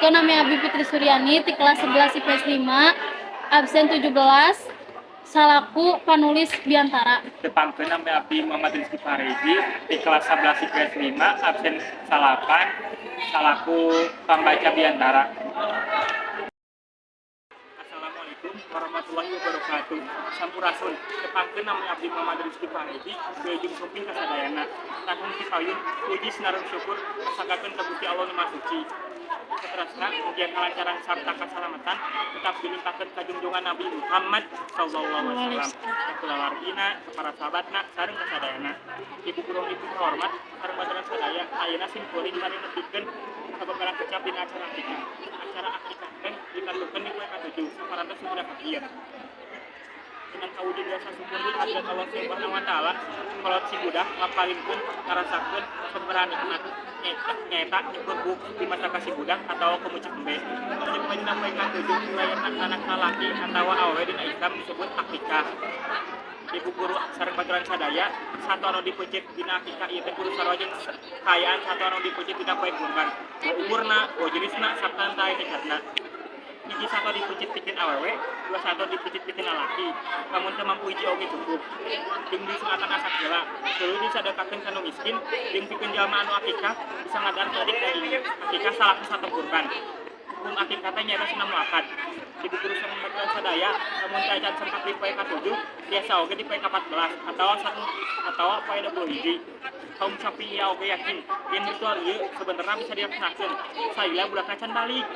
Tepangkeun, nami Abi Fitri Suryani ti kelas 11 IPS 5, absen 17, salaku panulis biantara. Tepangkeun, nami Abdi Muhammad Rizky Farezi di kelas 11 IPS 5, absen 9, salaku pambaca biantara. Assalamualaikum warahmatullahi wabarakatuh. Sampurasun. Tepangkeun, nami Abdi Muhammad Rizky Farezi, wilujeng sumping kasadayana. Langkung ti payun, puji sareng syukur kasanggakeun ka Gusti Allah Nu Maha Suci. Saterasna mugia kalancaran sarta kasalamatan tetap dilimpahkeun ka junjungan Nabi Muhammad sallallahu alaihi wasallam, ka kulawargina, ka para sahabatna, sareng kasadayana. Ibu guru, ibu terhormat, sareng baturan sadaya, ayeuna sim kuring bade nepikeun sababaraha kecap dina acara akikah. Acara akikah teh ditantukeun di poe katujuh saparantos budak ieu. Dengan kawujud rasa syukur di hadirat Allah Subhanahu wa Taala, kolot si budak ngapalingkeun ngarasakeun sababaraha nikmat, nyaeta nyukur buuk di masa ka si budak atau kemucuk embe. Jeung dina poe katujuh wilayah anak lalaki atawa awewe dina Islam disebut akikah. Ibu guru sareng baturan sadaya, sato anu dipeuncit dina akikah ieu teh kudu sarua jeung kaayaan sato anu dipeuncit dina poe kurban. Umurna, jenisna, sarta aya cacatna. Hiji sato dipeuncit pikeun awewe, dua sato dipeuncit pikeun lalaki. Lamun teu mampu, hiji oge cukup. Jeung disunatan asak heula, tuluy disadekakeun ka nu miskin, jeung pikeun jalma anu akikah bisa ngadahar saeutik daging. Akikah salaku sato kurban. Hukum akikah teh nyaeta sunnah muakkad. Ibu guru sareng baturan sadaya, lamun teu acan sempat di poe katujuh, tiasa oge di poe ka-14 atawa satu atawa poe 20 hiji. Kaum Syafi'iyah oge yakin yen ritual ieu sebenarnya bisa dilaksanakeun salila budakna can balig.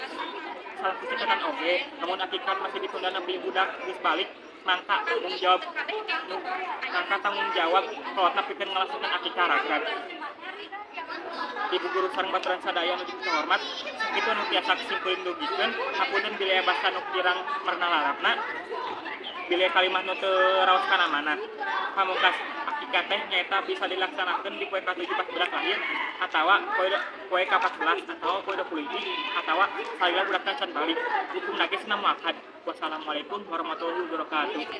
Salaku catatan oge, lamun akikah masih ditunda nepi budak geus balig, mangka tanggung jawab kolotna pikeun ngalaksanakeun akikah ragrag. Ibu guru sareng baturan sadaya anu dipikahormat, sakitu anu tiasa sim kuring dugikeun. Hapunten bilih aya basa nu kirang merenah larapna, bilih kalimat nu teu raos kana mana. Pamungkas, akikah teh nyaeta bisa dilaksanakeun di poe katujuh pas budak lahir, atawa poe poe ka-14, atawa poe 20 hiji, atawa salila budakna can balig. Hukumna ge sunnah muakkad. Wassalamualaikum warahmatullahi wabarakatuh.